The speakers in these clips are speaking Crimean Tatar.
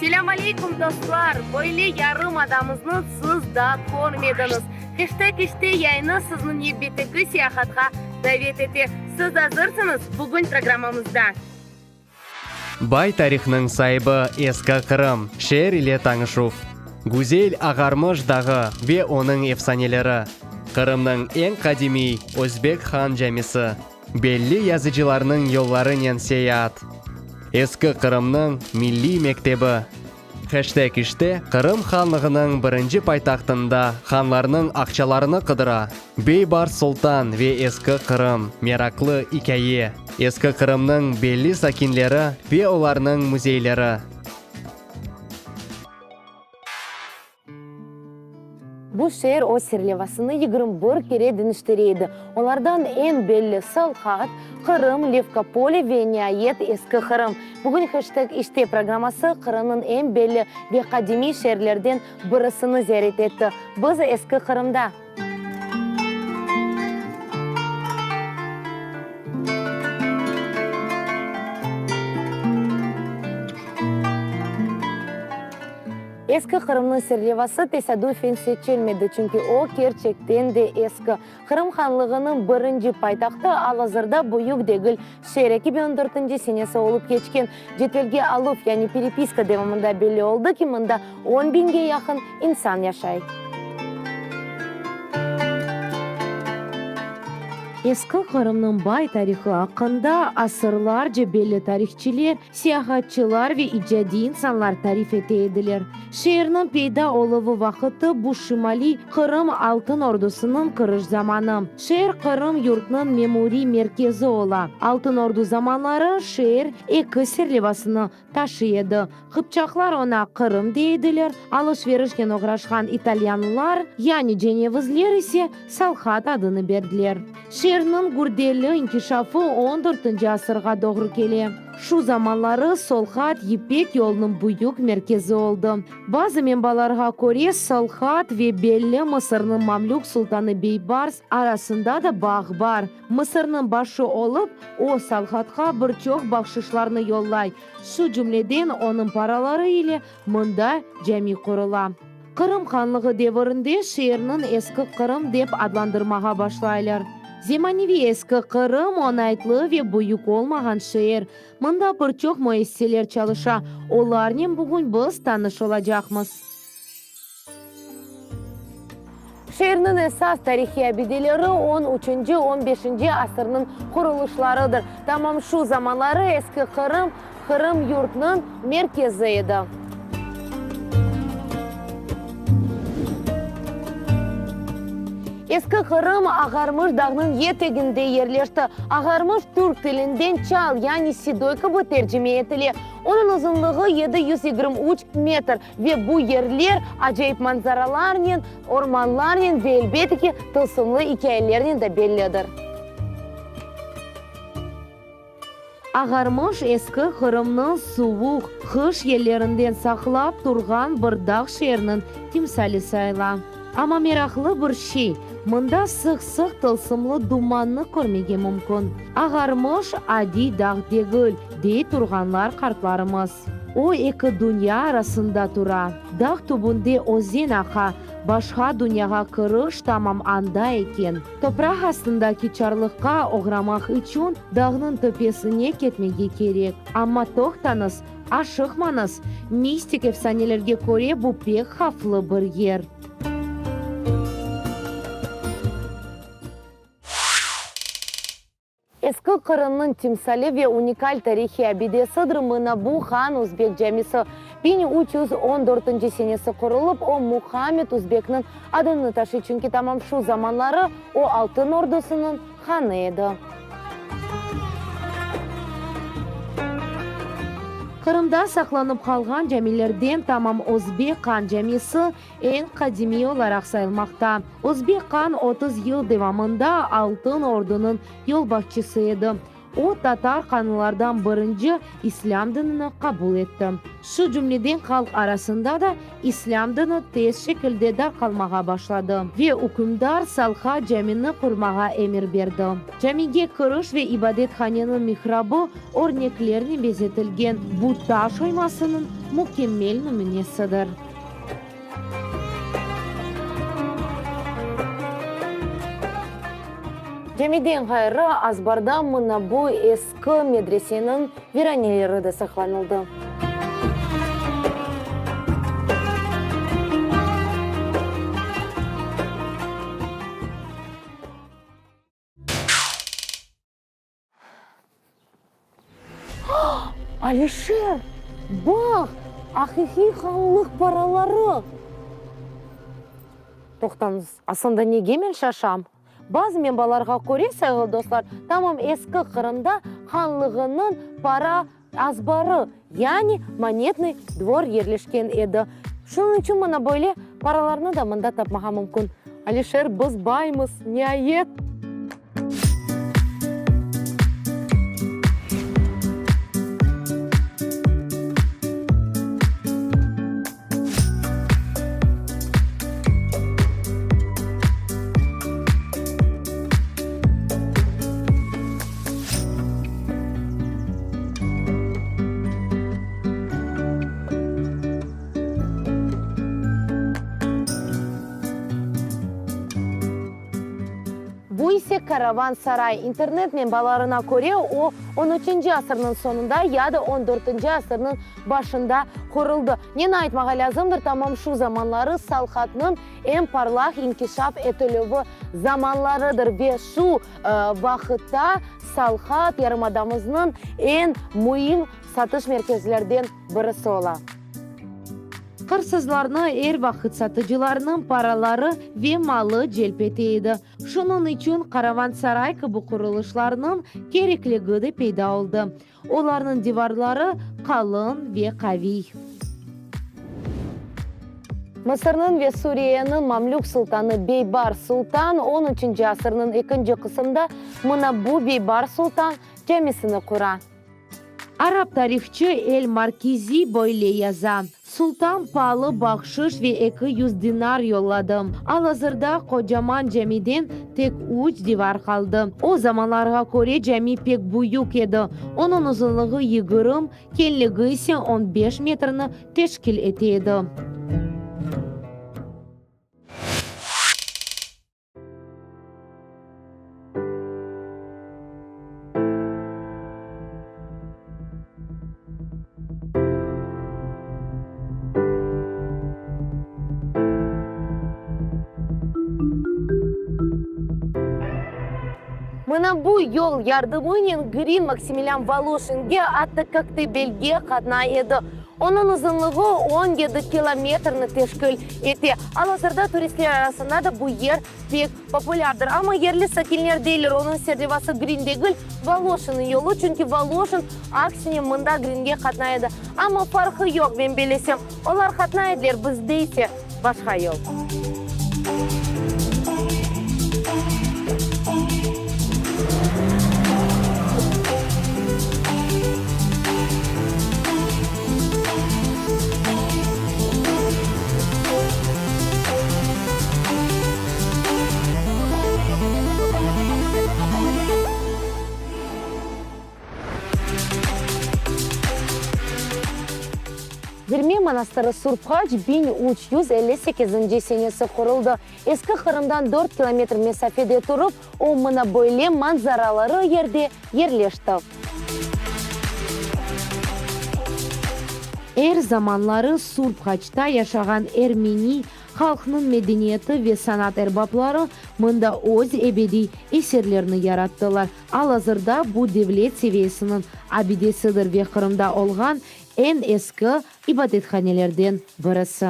Selâm aleyküm, dostlar! Böyle yarımadamıznı siz daa körmediñiz. Heşteg İşte yayını sizni nevbetteki seyahatqa davet ete. Siz azırsıñız? Bugün programmamızda. Bay tarihnıñ saibi Eski Qırım şeer ile tanışuv. Güzel Ağarmış dağı ve onıñ efsaneleri. Qırımnıñ eñ qadimiy Özbek han camisi. Belli yazıcılarnıñ yollarınen seyaat. Eski Qırımnıñ milliy mektebi. Heşteg işte Qırım hanlığınıñ birinci paytahtında hanlarnıñ aqçalarını qıdıra. Beybars Sultan ve Eski Qırım, meraqlı ikâye. Eski Qırımnıñ belli sakinleri ve olarnıñ müzeyleri. Bu şeer öz serlevasını 21 kere deñiştire edi. Olardan eñ belli Solhat, Qırım, Levkopoli ve niayet Eski Qırım. Bugün Heşteg İşte programması Qırımnıñ eñ belli ve qadimiy şeerlerden birisini ziyaret etti. Biz Eski Qırımda. Eski Qırımnıñ serlevası tesadüfen seçilmedi, çünki o kerçekten de eski. Qırım hanlığınıñ birinci paytahtı al-azırda büyük degil şeer 2014 senesi olıp keçken cedvelge aluv, yani perepiska devamında belli oldı ki, mında on biñge yaqın insan yaşay. Eski Qırımnıñ bay tarihı aqqında asırlarca belli tarihçiler, Seyahatçılar ve icadiy insanlar tarif ete ediler. Şeerniñ peyda oluvı vaqıtı bu şimaliy Qırım Altın Ordusınıñ kiriş zamanı. Şeer Qırım yurtnıñ memuriy merkezi ola. Altın Ordu zamanları şeer eki serlevasını taşıy edi. Qıpçaqlar oña Qırım dey ediler, alış-verişnen oğraşqan italyanlar, yani cenevizler ise Salhat adını berdiler. Şeerniñ gürdeli inkişafı on dörtünci asırğa doğru kele. Şu zamanları Solhat Yipek yolunıñ büyük merkezi oldı. Bazı menbalarğa köre, Solhat ve belli Mısırnıñ mamlük sultanı Beybars arasında da bağ bar. Mısırnıñ başı olıp, o, Solhatqa bir çoq bahşışlarnı yollay, şu cümleden onıñ paraları ile mında cami qurula. Qırım hanlığı devirinde şeerniñ Eski Qırım dep adlandırmağa başlaylar. Zemaneviy Eski Qırım, oñaytlı ve büyük olmağan şeer. Mında bir çoq müessiseler çalışa, olarnen bugün biz tanış olacaqmız. Şeerniñ esas tarihiy abideleri on üçünci, on beşinci asırnıñ qurulışlarıdır. Tamam şu zamanları Eski Qırım, Qırım yurtnıñ merkezi edi. Eski Qırım Ağarmış dağnıñ yeteginde yerleşti. Ağarmış türk tilinden çal, yani sedoy kibi tercime etile. Onıñ uzunlığı 723 metr ve bu yerler acayip manzaralarnen, ormanlarnen ve elbette ki, tılsımlı ikâyelernen de bellidir. Ağarmış Eski Qırımnı suvuq qış yellerinden saqlap turğan bir dağ şeeriniñ timsali sayıla. Amma meraqlı bir şey, mında sıq-sıq tılsımlı dumannı körmege mümkün. Ağarmış adiy dağ degil, dey turğanlar qartlarımız. O eki dünya arasında tura. Dağ tübünde özen aqa, başqa dünyağa kiriş tamam anda eken. Topraq astındaki çarlıqqa oğramaq içün dağnıñ töpesine ketmege kerek. Amma toqtañız, aşıqmañız, mistik efsanelerge köre bu pek havflı bir yer. Eski Qırımnıñ timsali ve unikal tarihiy abidesidir mına bu Han Uzbek camisi. 1314 senesi qurulıp, o Muhammed Uzbekniñ adını taşıy, çünki tamam şu zamanları o Altın Ordusınıñ hanı edi. Qırımda saqlanıp qalğan camilerden tamam Özbek Han camisi eñ qadimiy olaraq sayılmaqta. Özbek han 30 yıl devamında Altın Ordunıñ yolbaşçısı edi. O, tatar qanlılardan birinci islâm dinini qabul etti. Şu cümleden halq arasında da islâm dini tez şekilde darqalmağa başladı ve ükümdar Salha camini qurmağa emir berdi. Camige kiriş ve ibadethaneniñ mihrabı örneklernen bezetilgen bu taş oymasınıñ mükemmel nümünesidir. Camiden ğayrı, azbarda mına bu eski medreseniñ viraneleri de saqlanıldı. Alişer, baq, aqiqiy hanlıq paraları! Toqtañız, aslında nege men şaşam? Bazı menbalarğa köre, sayğılı dostlar, tamam Eski Qırımda hanlığınıñ para azbarı, yani monetnıy dvor yerleşken edi. Şunıñ içün mına böyle paralarnı da mında tapmağa mümkün. Alişer, biz baymız, niayet! Bu ise karavan saray. İnternet menbalarına köre, o, on üçünci asırnıñ soñunda ya da on dörtünci asırnıñ başında quruldı. Neni aytmağa lâzımdır, tamam şu zamanları Salhatnıñ eñ parlaq inkişaf etilüvi zamanlarıdır ve şu vaqıtta Salhat yarımadamıznıñ eñ müim satış merkezlerden birisi ola. Hırsızlarnı er vaqıt satıcılarnıñ paraları ve malı celp ete edi. Şunıñ içün karavansaray kibi qurulışlarnıñ kerekligi de peyda oldı. Olarnıñ divarları qalın ve qaviy. Mısırnıñ ve Suriyeniñ mamlük sultanı Beybars Sultan on üçünci asırnıñ ekinci qısımda mına bu Beybars Sultan camisini qura. Arap tarihçı El-Markizi böyle yaza, Sultan paalı bahşış ve 200 dinar yolladı. Al-azırda qocaman camiden tek üç divar qaldı. O zamanlarğa köre cami pek büyük edi, onıñ uzunlığı yigirmi, keñligi ise on beş metrni teşkil ete edi. Mına bu yol yardımınen Grin Maksimilian Voloşinge, atta Koktebelge qatnay edi. Onıñ uzunlığı 17 kilometrni teşkil ete. Al-azırda turistler arasında da bu yer pek populârdır. Amma yerli sakinler deyler, onıñ serlevası Grin degil, Voloşinniñ yolu, çünki Voloşin, aksine, mında Gringe qatnay edi. Amma farqı yoq, men bellesem. Olar qatnay ediler, bizde ise başqa yol. Girme manastırı Surp Haç 1358-nci senesi quruldı. Eski Qırımdan dört kilometr mesafede turıp, o mına böyle manzaraları yerde yerleşti. Er zamanları Surp Haçta yaşağan ermeniy halqnıñ medeniyeti ve sanat erbapları mında öz ebediy eserlerini yarattılar. Al-azırda bu devlet seviyesiniñ abidesidir ve Qırımda olğan eñ eski ibadethanelerden birisi.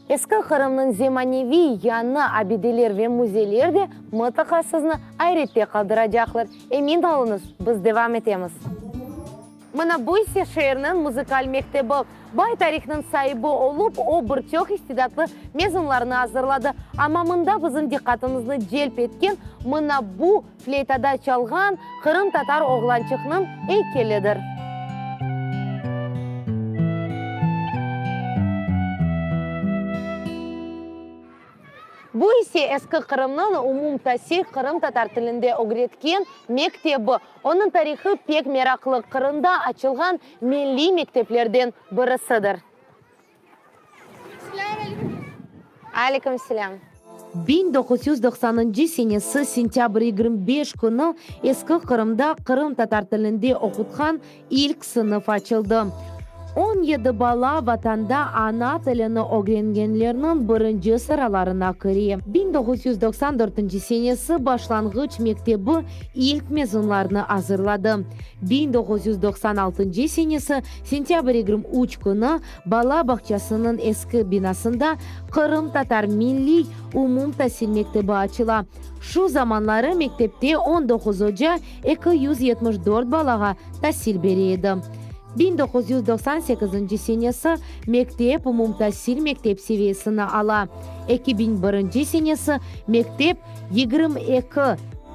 Eski Qırımnıñ zemaneviy yañı abideler ve müzeyler de mıtlaqa sizni ayrette qaldıracaqlar. Emin oluñız, biz devam etemiz. Mına bu ise şeerniñ muzıkal mektebi. Bay tarihnıñ saibi olıp, o, bir çoq istidatlı mezunlarnı azırladı. Amma mında bizim diqqatımıznı celp etken mına bu fleytada çalğan qırımtatar oğlançıqnıñ eykelidir. Bu ise Eski Qırımnıñ umumtasil qırımtatar tilinde ögretken mektebi. Onıñ tarihı pek meraqlı, Qırımda açılğan milliy mekteplerden birisidir. Aleyküm selâm. 1990-ncı senesi sentâbr 25 künü Eski Qırımda qırımtatar tilinde oqutqan İlk sınıf açıldı. 17 bala Vatanda ana tilini ögrengenlerniñ birinci sıralarına kire. 1994 senesi başlanğıç mektebi ilk mezunlarnı azırladı. 1996 senesi sentâbr 23 künü bala bağçasınıñ eski binasında qırımtatar milliy umumtasil mektebi açıla. Şu zamanları mektepte 19 oca, 274 balağa tasil bere edi. 1998 senesi mektep umumtasil mektep seviyesini ala. 2001 senesi mektep 22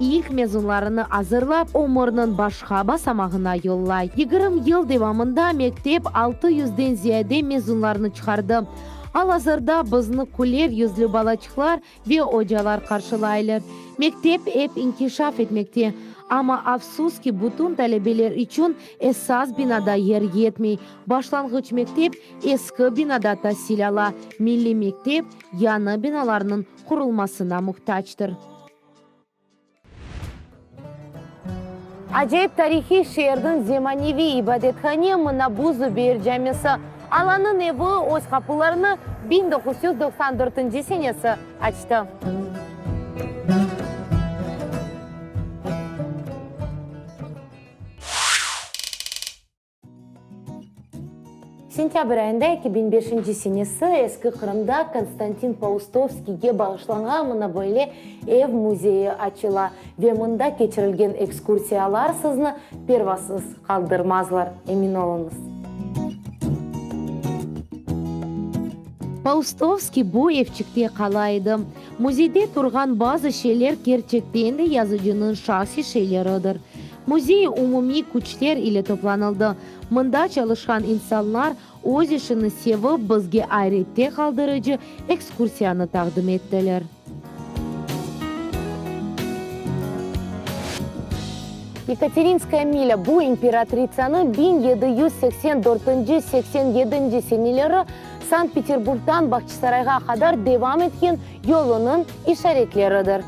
ilk mezunlarını azırlap, ömürniñ başqa basamağına yollay. 20 yıl devamında mektep 600-den ziyade mezunlarnı çıqardı. Al-azırda bizni küler yüzlü balaçıqlar Ve ocalar qarşılaylar. Mektep ep inkişaf etmekte, amma, afsus ki, bütün talebeler içün esas binada yer yetmey. Başlanğıç mektep eski binada tasil ala, milliy mektep yañı binalarnıñ qurulmasına muhtactır. Acayip tarihiy şeerniñ zemaneviy ibadethane mına bu Zubeyir camisi. Allanıñ evi öz qapılarını 1994 senesi açtı. Sentâbr ayında 2005 senesi Eski Qırımda Konstantin Paustovskiyge bağışlanğan mına böyle ev müzeyi açıla ve mında keçirilgen ekskursiyalar sizni pervasız qaldırmazlar, emin oluñız. Paustovskiy bu evçikte qala edi. Müzeyde turğan bazı şeyler kerçekten de yazıcınıñ şahsiy şeyleridir. Müzey umumiy küçler ile toplanıldı. Mında çalışqan insanlar öz işini sevip, bizge ayrette qaldırıcı ekskursiyanı taqdim ettiler. Yekaterinskaya milâ, bu imperatritsanı 1784-nci, 87-nci seneleri Sankt-Peterburgdan Bağçasarayğa qadar devam etken yolunıñ işaretleridir.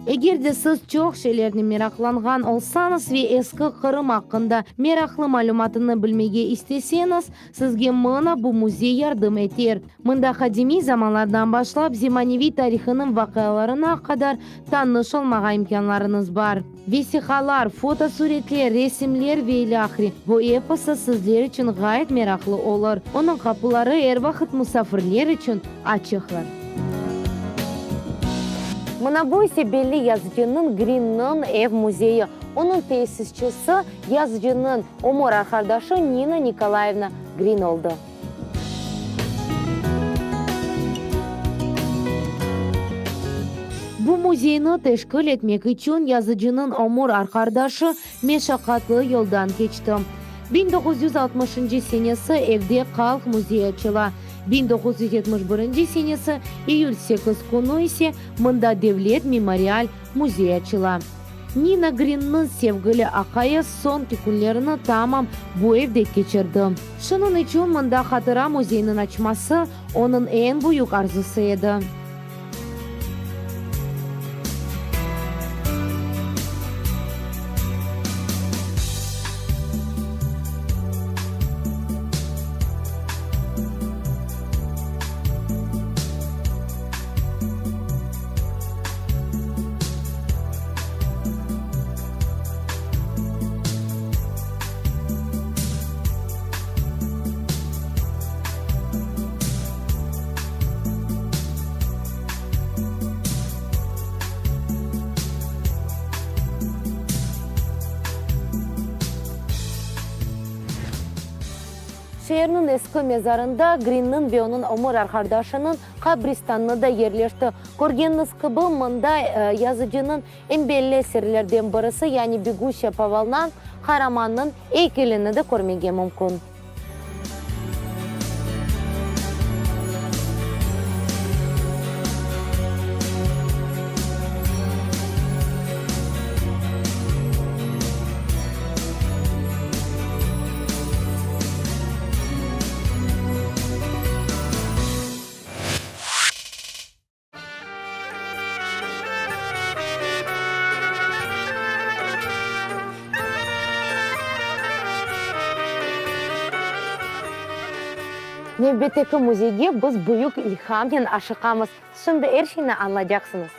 Eger de siz çoq şeylernen meraqlanğan olsañız ve Eski Qırım aqqında meraqlı malümatını bilmege isteseñiz, sizge mına bu müzey yardım eter. Mında qadimiy zamanlardan başlap zemaneviy tarihınıñ vaqialarına qadar tanış olmağa imkânlarıñız bar. Vesiqalar, fotosuretler, resimler ve ilâhre, bu episi sizler içün ğayet meraqlı olur. Onıñ qapıları er vaqıt musafirler içün açıqlar. Mına bu ise belli yazıcınıñ Grinniñ ev müzeyi. Onıñ tesisçisi yazıcınıñ ömür arqadaşı Nina Nikolayevna Grin oldı. Bu müzeyni teşkil etmek içün yazıcınıñ ömür arqardaşı meşaqatlı yoldan keçti. 1960-ncı senesi evde Qalq müzeyi açıla, 1971-nci senesi iyül 8 künü ise mında Devlet memorial müzeyi açıla. Nina Grinniñ sevgili aqayı soñki künlerini tamam bu evde keçirdi. Şunıñ içün mında hatıra müzeyiniñ açması onıñ eñ büyük arzusı edi. Şeerniñ eski mezarında Grinniñ ve onıñ ömür arqardaşınıñ qabristanı da yerleşti. Körgeniñiz kibi, mında yazıcınıñ eñ belli eserlerden birisi, yani Beguşçaya po volnam qaramannıñ eykelini de körmege mümkün. Nevbetteki müzeyge biz büyük ilhamnen aşıqamız. Şimdi er şeyni añlaycaqsıñız.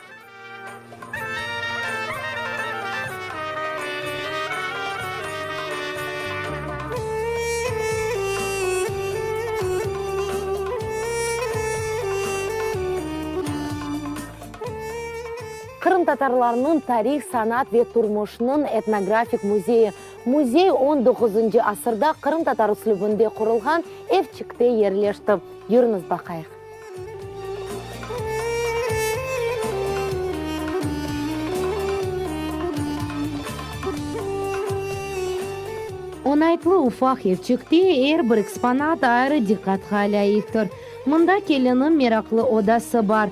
Qırımtatarlarnıñ tarih, sanat ve turmuşınıñ etnografik müzeyi. Müzey on doquzıncı asırda qırımtatar üslübinde qurulğan evçikte yerleşti. Yürüñiz baqayıq. Oñaytlı ufaq evçikte er bir eksponat ayrı diqqatqa lâyıqtır. Mında kelinniñ meraqlı odası bar.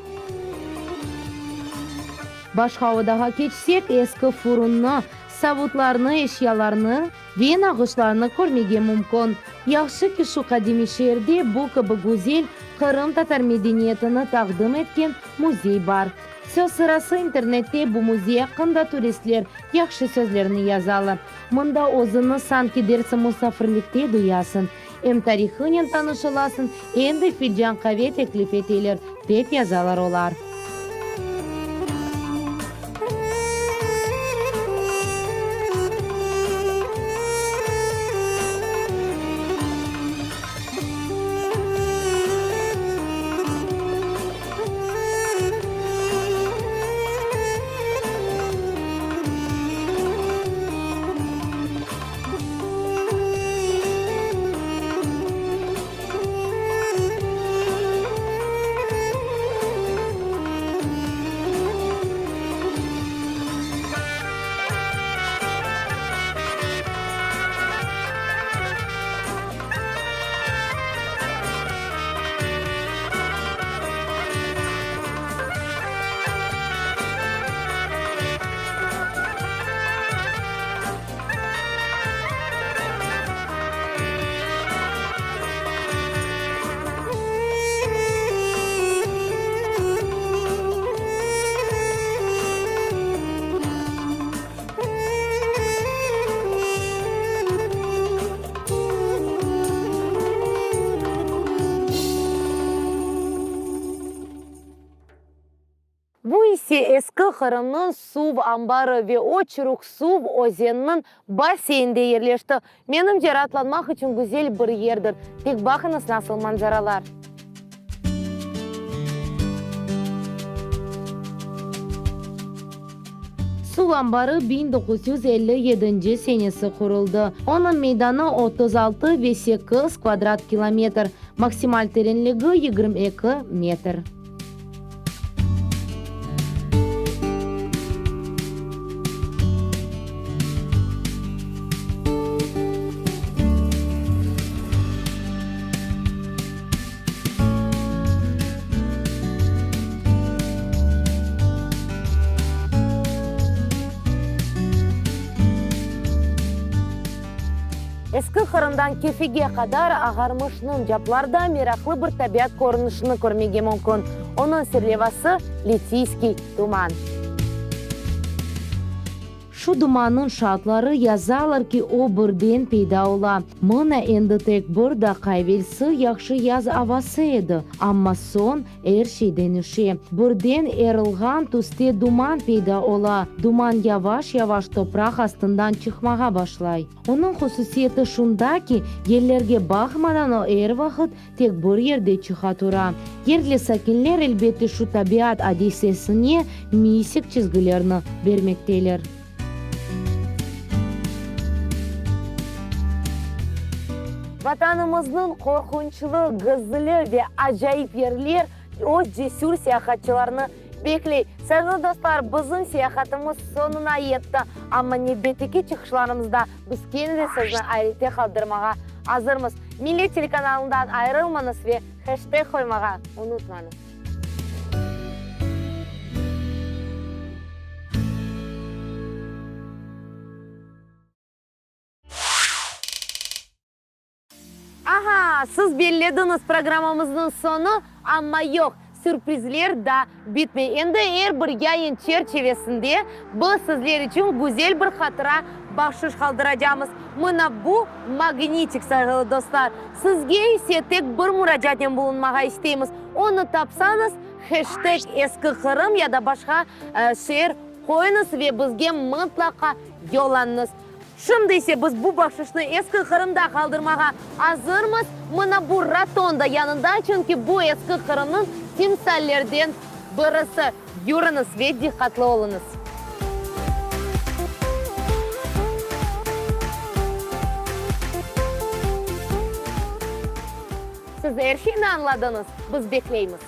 Başqa odağa keçsek, eski furunnı, savutlarnı, eşyalarnı ve nağışlarnı körmege mümkün. Yahşı ki, şu qadimiy şeerde bu kibi güzel qırımtatar medeniyetini taqdim etken müzey bar. Söz sırası, internette bu müzey aqqında turistler yahşı sözlerni yazalar. Mında özüni sanki dersiñ musafirlikte duyasıñ. Em tarihınen tanış olasıñ, em de filcan qave teklif eteler, dep yazalar olar. Bu ise eski Qırımnıñ suv anbarı ve o Çürük Suv özeniniñ basseyninde yerleşti. Menimce, raatlanmaq içün güzel bir yerdir. Tek baqıñız nasıl manzaralar! Suv anbarı 1957 senesi quruldı. Onıñ meydanı 36 ve sekiz kvadrat kilometr, maksimal terenligi 22 metr. Eski Qırımdan Kefege qadar ağarmışnıñ caplarda meraqlı bir tabiat körünişini körmege mümkün. Onıñ serlevası, Litiyskiy duman. Şu dumannıñ şaatları yazalar ki, o birden peyda ola. Mına endi tek bir daqqa evelsi yahşı yaz avası edi, amma soñ Er şey deñişe. Birden erılğan tüste duman peyda ola. Duman yavaş-yavaş topraq astından çıqmağa başlay. Onıñ hususiyeti şunda ki, yellerge baqmadan o er vaqıt tek bir yerde çıqa tura. Yerli sakinler, elbette, şu tabiat adisesine mistik çizgilerni bermekteler. Vatanımıznıñ qorqunçlı, gizli ve acayip yerler öz cesür seyahatçılarını bekley. Sayğılı dostlar, bizim seyahatımız soñuna yetti, amma nevbetteki çıqışlarımızda biz kene de sizni ayrette qaldırmağa azırmız. Millet telekanalından ayırılmañız ve heşteg qoymağa unutmañız. Aha, siz bellediñiz programmamıznıñ soñu, amma yoq, sürprizler daa bitmey. Endi er bir yayın çerçivesinde biz sizler içün güzel bir hatıra bahşış qaldıracamız. Mına bu magnitik, sayğılı dostlar. Sizge ise tek bir muracaaten bulunmağa isteymiz, onı tapsañız, heşteg EskiQırım ya da başqa şeer qoyuñız ve bizge mıtlaqa yollañız. Şimdi ise biz bu bahşışnı Eski Qırımda qaldırmağa azırmız. Mına bu rotonda yanında, çünki bu Eski Qırımnıñ timsallerden birisi. Yürüñiz ve diqqatlı oluñız! Siz er şeyni añladıñız, biz bekleymiz.